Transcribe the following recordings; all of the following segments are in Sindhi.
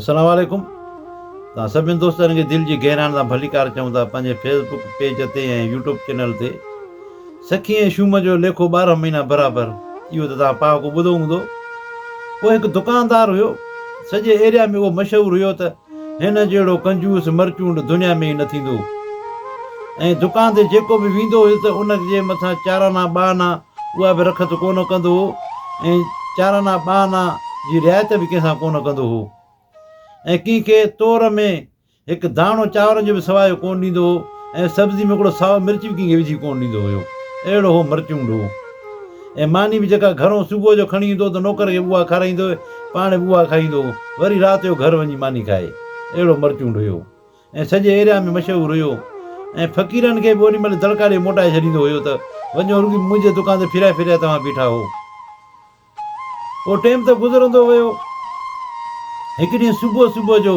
السلام عليڪم توهان سڀني دوستن کي دل جي گهراين سان ڀليڪار چئون ٿا پنهنجي فيس بڪ پيج تي ۽ يوٽيوب چينل تي سکي ۽ شوم جو ليکو 12 مهينا برابر اهو ته توهان پهاڪو ٻڌو هوندو. پوء هڪ دڪاندار هيو سڄي ايريا ۾ اهو مشهور هيو ته هن جهڙو ڪنجوس مرچونڊ دنيا ۾ ئي نه ٿيندو ۽ دڪان تي جيڪو به ويندو هيو ته ان جي مٿان چارانا ٻه آنا اها به رکت ڪونه ڪندو هو ۽ چارانا ٻه آنا جي رعايت به ڪنهن سان ڪونه ڪندو هو ۽ ڪنهن کي تور ۾ هڪ داڻو چانورن جو به سوايو ڪونه ڏيندو هو ۽ سبزي ۾ هڪڙو سائو مرچ به ڪنهن کي وجهي ڪونه ڏيندو هيو. اهڙو هو مرچونڊ هو. ۽ ماني به جيڪا گهرئون صبح جو کڻي ايندو هو ته نوڪر کي به اها کارائيندو هو، پاڻ به اها کائيندو هو، وري رات جو گهر وڃي ماني کائي. اهڙو مرچونڊ هيو. ۽ سڄي ايريا ۾ مشهور هيو ۽ فقيرن کي به اوڏي مهل دڙڪا ڏئي موٽائي ڇڏيندو هيو ته وڃو رڳي منهنجي دڪان تي ڦيرائي ڦيرائي توهان بيٺا هو. پوء ٽيم ته گذرندو ويو. هڪ ڏينهن صبح صبح جو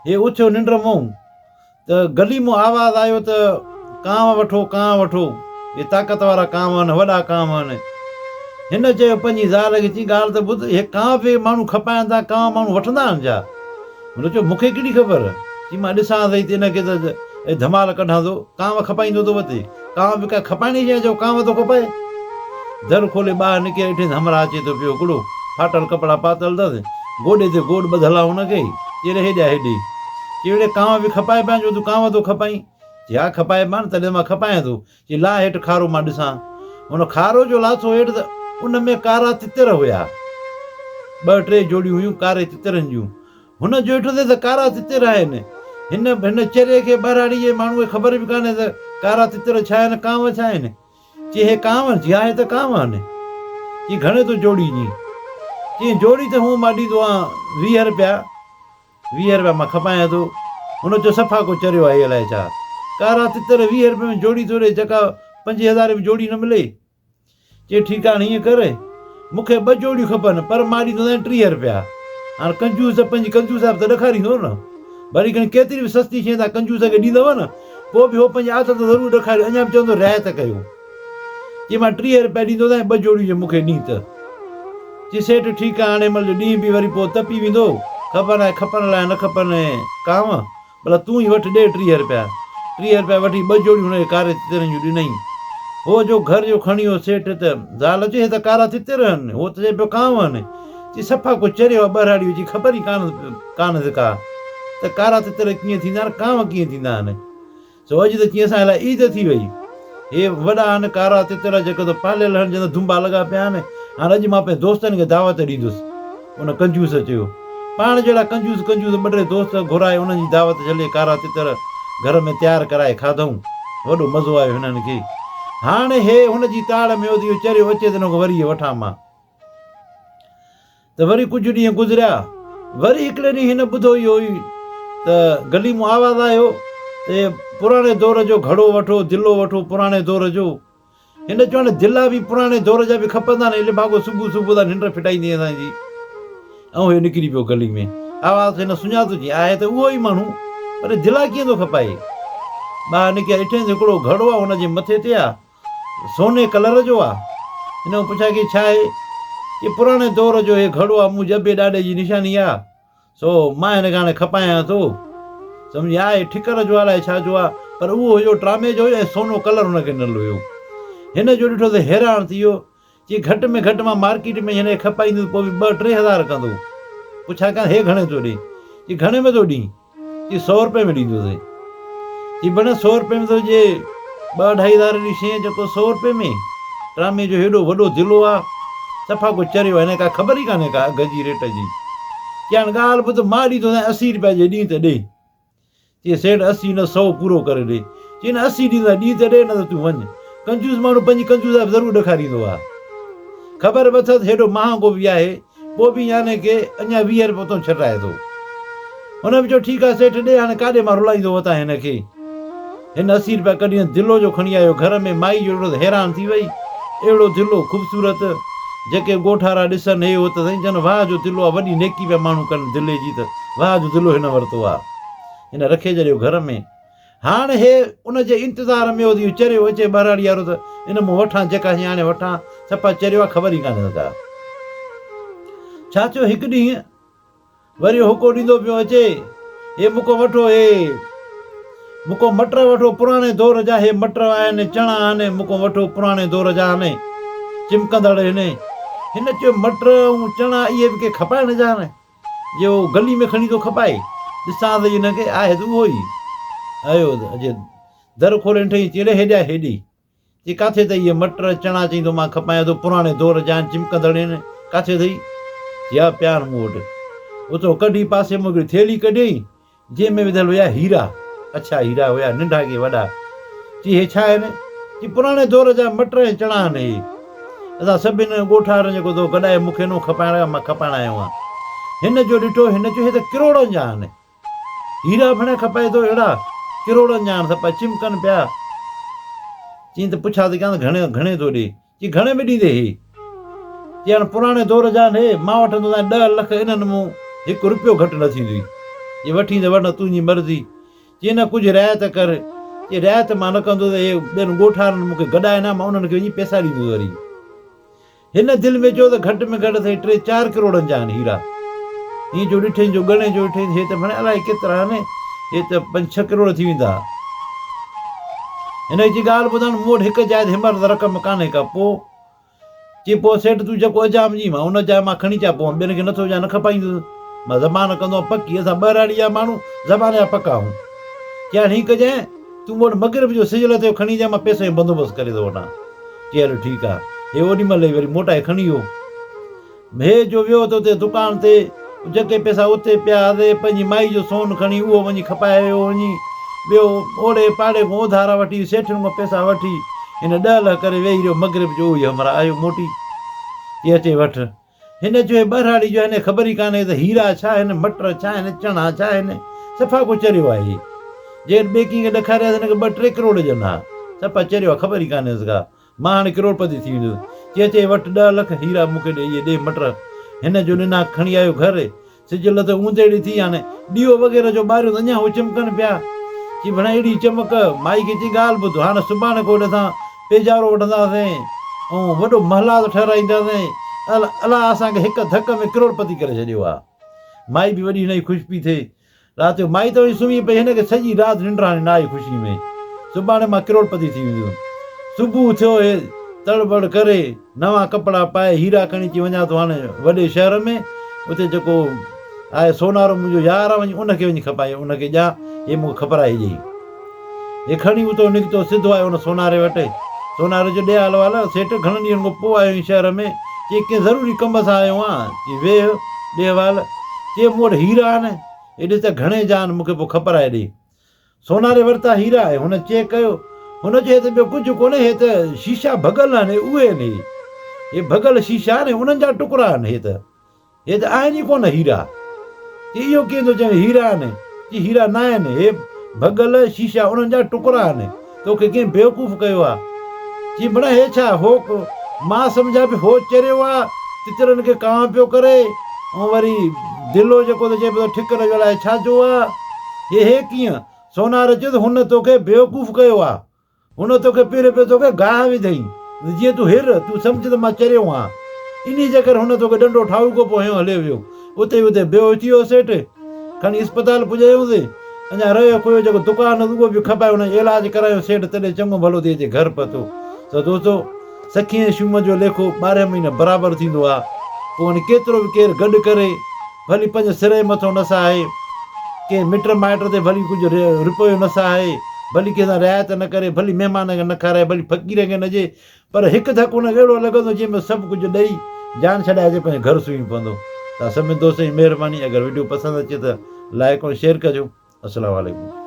هي اٿيو ننڊ مئون ته گلي مون آواز آيو ته ڪانء وٺو ڪانء وٺو، هي طاقت وارا ڪانء آهن، وڏا ڪانء آهن. هن چيو پنهنجي زال کي چي ڳالهه ته ٻڌ، هي ڪانء به ماڻهو کپائن ٿا، ڪانء ماڻهو وٺندا آهن ڇا؟ هن چيو مون کي ڪهڙي خبر؟ چي مان ڏسان سهي ته ان کي ته ڌمال ڪڍان ٿو، ڪانء کپائيندو ٿو وتي. ڪانء به ڪا کپائڻي شيء جو ڪانء ٿو کپائي. در کولي ٻاهر نڪري ڏٺائين ته همراهه اچي ٿو پيو هڪڙو، ڦاٽل ڪپڙا پاتل اٿس، گوڏي تي گوڏ ٻڌل آ هن کي. چي ري هيڏي آ هيڏي. چي اڙي ڪانء به کپائبا آهن جو تون ڪانء ٿو کپائين؟ چي ها کپائبا آهن تڏهن مان کپايان ٿو. چي لاهه هيٺ کارو مان ڏسان. هن کارو جو لاٿو هيٺ ته ان ۾ ڪارا تتر هيا. ٻه ٽي جوڙيون هيون ڪاري تترن جون. هن جو ڏٺو ته ڪارا تتر آهن. هن هن چريي کي ٻهراڙي جي ماڻهوء کي خبر به ڪانهي ته ڪارا تتر ڇا آهن، ڪانء ڇا آهن. چي هي ڪانء آهن؟ چي ها هي ته ڪانء آهن. چي گهڻي ٿو جوڙي ڏين؟ چي جوڙي ته هونء مان ڏيندو آهيان 20 رپيا. 20 رپيا مان کپايان ٿو. هن چيو صفا ڪو چريو آهي الائي ڇا. ڪارا تتر 20 رپين ۾ جوڙي ٿو ڏي جيڪا پنجين هزارين ۾ جوڙي نه ملي. چي ٺيڪ آ هاڻي ائين ڪر مون کي ٻه جوڙيون کپن پر مان ڏيندوسانء 30 رپيا. هاڻ ڪنجوس ته پنهنجي ڪنجوس صاحب ته ڏکاريندو نه. ڀلي کڻي ڪيتري به سستي شيء توهان ڪنجوس کي ڏيندؤ نه پوء به هو پنهنجي عادت ضرور ڏکاريندو اڃا به چوندو رعايت ڪيو. چي مان 30 رپيا ڏيندوسانء ٻه جوڙيون جي مون کي ڏين ته. چي سيٺ ٺيڪ آ هاڻي مهل جو ڏينهن به وري پوء تپي ويندو خبر ناهي کپڻ لاء نه کپن ڪانء. ڀلا تون ئي وٺ ڏي 30 رپيا. 30 رپيا وٺي ٻه جوڙيون هن کي ڪاري تترن جون ڏنائين. هو جو گهر جو کڻي ويو سيٺ ته زال چيس هي ته ڪارا تتر آهن، هو ته چئي پيو ڪانء آهن. چي صفا ڪو چريو آهي ٻهراڙيء جي خبر ئي ڪانه ڪا ته ڪارا تتر ڪيئن ٿيندا آهن، ڪانء ڪيئن ٿيندا آهن. سو اڄ ته چيئن اسان لاء عيد ٿي وئي. هي وڏا آهن ڪارا تتر جيڪي ته پاليل هن جن دنبا لڳا پيا آهن. هاڻ اڄ مان پنهنجي دوستن کي دعوت ڏيندس. ان ڪنجوس چيو. پاڻ جهڙا ڪنجوس ڪنجوس ٻه ٽي دوست گهرائي انهن جي دعوت جهلي ڪارا تتر گهر ۾ تيار ڪرائي کاڌائون. وڏو مزو آيو هنن کي. هاڻ هي هن جي تاڙ ۾ هو ته اهو چريو اچي ته هن کان وري اهي وٺان مان. ته وري ڪجهه ڏينهن گذريا. وري هڪڙي ڏينهن هن ٻڌو اهو ئي ته گلي مون آواز آيو ته پراڻي دور جو گهڙو وٺو، دلو وٺو پراڻي دور جو. هن چيو هاڻي دلا به پراڻي دور جا به کپندا نه، الي ڀاڳو صبح صبح تان ننڊ ڦٽائيندين اسان جي. ۽ هي نڪري پيو گلي ۾. آواز هن سڃاتو چي آهي ته اهو ئي ماڻهو پر دلا ڪيئن ٿو کپائي. ٻاهر نڪريا ڏٺائين ته هڪڙو گهڙو آ هن جي مٿي تي آ. سوني ڪلر جو آ. هن کان پڇا ڪئي ڇا آهي؟ چي پراڻي دور جو هي گهڙو آ، منهنجي ابي ڏاڏي جي نشاني آ، سو مان هن کي هاڻي کپايان ٿو. سمجهي آهي ٺڪر جو آ الائي ڇا جو آ، پر اهو هيو ٽرامي جو هيو ۽ سونو ڪلر هن کي ڏنل هيو. هن جو ڏٺو ته حيران ٿي ويو. چي گهٽ ۾ گهٽ مان مارڪيٽ ۾ هن کي کپائيندس پوء به ٻه ٽي هزار ڪندو. پڇا ڪيان هي گهڻي ٿو ڏئين؟ چي گهڻي ۾ ٿو ڏئين؟ چي سو روپئي ۾ ڏيندوسين. چي ڀيڻ سو روپئي ۾ ٿو ڏي ٻه اڍائي هزار جي شيء جيڪو سو روپئي ۾ ٽرامي جو هيڏو وڏو دلو آ صفا ڪو چريو آ هن کي ڪا خبر ئي ڪانهي ڪا اگهه جي ريٽ جي. چي هاڻ ڳالهه ٻڌ مان ڏيندوسانء 80 روپيا جي ڏين ته ڏي. چي سيٺ 80 نه سو پورو ڪري ڏي. چي نه 80 ڏيندوسانء ڏين ته ڏي نه ته تون وڃ. ڪنجوس ماڻهو پنهنجي ڪنجوسائپ ضرور ڏيکاريندو آ. خبر به اٿس هيڏو مهانگو به آهي. پوء به يعني ڪي اڃا 20 روپيا اتان ڇٽائي ٿو. هن به چيو ٺيڪ آ سيٺ ڏي هاڻي ڪاڏي مان رلائيندو وتان هن کي. هن 80 روپيا ڪڍي ۽ دلو جو کڻي آيو گهر ۾ مائي جو ڏٺو ته حيران ٿي وئي. اهڙو دلو خوبصورت جيڪي ڳوٺارا ڏسن هي هو ته سائين چون واهه جو دلو آ وڏي نيڪي پيا ماڻهو ڪن دلي جي ته واهه جو دلو هن ورتو آ. هن رکي ڇڏيو گهر ۾. هاڻ هي ان جي انتظار ۾ هو ته اهو چريو اچي ٻهراڙي وارو ته ان مون وٺان جيڪا شيء آڻي وٺان، صفا چريو آ خبر ئي ڪانهيس ڪا. ڇا ٿيو هڪ ڏينهن وري هوڪو ڏيندو پيو اچي، هي مون کان وٺو، هي مون کان مٽر وٺو، پراڻي دور جا هي مٽر آهن، چڻا آهن، مون کان وٺو، پراڻي دور جا آهن، چمڪندڙ هن. هن چيو، مٽر ۽ چڻا اهي به ڪي کپائڻ جا آهن، جي هو گلي ۾ کڻي ٿو کپائي؟ ڏسان ته هن کي، آهي ته اهو ئي. آيو اچي در کولي ڏٺائين، چي، اڙي هيڏي آ، هيڏي. چي ڪاٿي اٿئي اهي مٽر چڻا چئين ٿو مان کپايان ٿو پراڻي دور جا آهن چمڪندڙ آهن ڪاٿي اٿئي؟ چي ها پيا آهن مون وٽ. اتو ڪڍي پاسي مان هڪڙي ٿيلهي ڪڍيائين جنهن ۾ وڌل هيا هيرا اڇا هيرا هيا ننڍا ڪي وڏا. چي هي ڇا آهن؟ چي پراڻي دور جا مٽر ۽ چڻا آهن هي. اسان سڀن ڳوٺارن جيڪو تو گڏائي مون کي نو کپائڻ لاء مان کپائڻ آيو آهيان. هن جو ڏٺو هن چيو هي ته ڪروڙن جا آهن. هيرا ڀڻ کپائي ٿو اهڙا ڪروڙن جا آهن سپا چمڪن پيا. چين ته پڇا ٿي ڪيان ته گهڻي گهڻي ٿو ڏي. چي گهڻي ۾ ڏيندي هي. چي هاڻ پراڻي دور جا آهن هي مان وٺندو سانء ڏهه لک انهن مون هڪ رپيو گهٽ نه ٿيندوئي. جي وٺين ته وٺ نه تنهنجي مرضي. چي نه ڪجهه رعايت ڪر. چي رعايت مان نه ڪندس هي ٻين ڳوٺارن مون کي گڏائن ها مان انهن کي وڃي پئسا ڏيندس وري. هن دل ۾ چيو ته گهٽ ۾ گهٽ اٿئي ٽي چار ڪروڙن جا آهن هيرا. هيئن جو ڏٺئين جو ڳڻي جو ڏٺئين هي ته ڀڻي الائي ڪيترا آهن، هي ته پنج ڇهه ڪروڙ ٿي ويندا. هن کي چي ڳالهه ٻڌان مون وٽ هڪ جاء تي هن مهل ته رقم ڪانهي ڪا. پوء؟ چي پوء سيٺ تون جيڪو اجام ڏين مان ان جاء مان کڻي اچان پوء مان ٻين کي نٿو وجهان نه کپائيندس. مان زبان ڪندو آهيان پڪي اسان ٻهراڙي جا ماڻهو زبان جا پڪا آهيون. چي هاڻي هيئن ڪجانء تون مون وٽ مغرب جو سج لٿيو کڻي اچجانء مان پئسن جو بندوبست ڪري ٿو وٺان. چي هلو ٺيڪ آ. هي اوڏي مهل ئي وري موٽائي کڻي ويو. هي جو ويو ته اتي دڪان تي جيڪي پئسا اتي پيا سي پنهنجي مائي جو سون کڻي اهو وڃي کپائي آيو وڃي ٻيو اوڙي پاڙي کان اوڌارا وٺي سيٺين کان پئسا وٺي هن ڏهه لک ڪري ويهي رهيو مغرب جو اهو ئي همراهه آيو موٽي چي اچي وٺ. هن چيو هي ٻهراڙي جو هن کي خبر ئي ڪانهي ته هيرا ڇا آهن، مٽر ڇا آهن، چڻا ڇا آهن، صفا ڪو چريو آهي هي. جيڪڏهن ٻئي ڪنهن کي ڏکاري ها ته هن کي ٻه ٽي ڪروڙ ڏين ها. صفا چريو آهي، خبر ئي ڪانهيس ڪا. مان هاڻي ڪروڙپتي ٿي ويندس. چي چئي وٺ ڏهه لک هيرا مون کي ڏي، اهي ڏي مٽر. هن جو ڏنا کڻي آيو گهر. سج لٿو اوندهڙي ٿي هاڻي ڏيئو وغيره جو ٻاريو ته اڃا هو چمڪن پيا. چي ڀڻا اهڙي چمڪ. مائي کي چي ڳالهه ٻڌ هاڻ سڀاڻي ڪو اسان پيجارو وٺنداسين ۽ وڏو محلات ٺهرائينداسين. الله اسان کي هڪ ڌڪ ۾ ڪروڙپتي ڪري ڇڏيو آ. مائي به وڏي هن جي خوش پئي ٿئي. رات جو مائي ته وڃي سمهي پئي، هن کي سڄي رات ننڊ هاڻي نه آئي خوشي ۾. سڀاڻي مان ڪروڙپتي ٿي ويندس. صبح ٿيو هي تڙ بڙ ڪري، نوان ڪپڙا پائي، هيرا کڻي چي وڃان ٿو هاڻي وڏي شهر ۾، اتي جيڪو آهي سونارو منهنجو يار آهي، وڃي ان کي وڃي کپائي ان کي ڏيان، هي مون کي کپرائي ڏئي. هي کڻي اتو نڪتو، سڌو آيو ان سوناري وٽ. سوناري چيو، ڏي حال احوال، سيٺ گهڻن ڏينهن کان پوء آيو آهين شهر ۾، چي ڪنهن ضروري ڪم سان آيو آهيان، چي ويهه، ڏي احوال. چي مون وٽ هيرا آهن، هي ڏس ته گهڻي جا آهن، مون کي پوء کپرائي ڏي. سوناري ورتا هيرا ۽ هن چيڪ ڪيو. هن چيو هي ته ٻيو ڪجهه ڪونهي، هي ته شيشا ڀڳل آهن، هي اهي آهن، هي. هي ڀڳل شيشا آهن ۽ انهن جا ٽڪرا آهن، هي ته. هي ته آهن ئي ڪونه هيرا. چي اهو ڪيئن ٿو چوين هيرا آهن؟ چي هيرا نه آهن، هي ڀڳل شيشا انهن جا ٽڪرا آهن. توکي ڪنهن بيوقوف ڪيو آ. چي ڀڻا هي ڇا؟ هو مان سمجهان پيو هو چريو آ، تترن کي ڪانء پيو ڪري ۽ وري دلو جيڪو ٿو چئي پيو ته ٺڪر جو الائي ڇا جو آ. هي هي ڪيئن؟ سونار چيو ته هن توکي بيوقوف ڪيو آ. هن توکي پهريون پهريون توکي گاهه وڌئي ته جيئن تون هر، تون سمجهه ته مان چريو آهيان. انهيء جي ڪري هن توکي ڏنڊو ٺاهوڪو پوء هنيو هليو ويو. اتي ئي اتي بيهوش ٿي ويو سيٺ. کڻي اسپتال پڄايونس. اڃا رهيو کهيو جيڪو دڪان هوس اهو به کپائي هن جو علاج ڪرايو. سيٺ تڏهن چڱو ڀلو ٿي اچي گهر پهتو. سو دوستو! سکي ۽ شوم جو ليکو ٻارهن مهينا برابر ٿيندو آ. پوء وڃي ڪيترو به ڪير گڏ ڪري، ڀلي پنج سر جي مٿو نه سهائي، ڪنهن مٽ مائٽ تي ڀلي ڪجهه رپيو نه سهائي، ڀلي ڪنهن سان رعايت نه ڪري، ڀلي مهمان کي نه کارائي، ڀلي فقير کي نه ڏئي، پر هڪ ڌڪ ان کي اهڙو لڳندو جنهن ۾ سڀ ڪجهه ڏئي جان ڇڏائي اچي پنهنجي گهر سمهي پوندو. توهان سڀني دوستن جي مهرباني اگر وڊيو پسند اچي ته لائيڪ ۽ شيئر ڪجو. السلام عليڪم.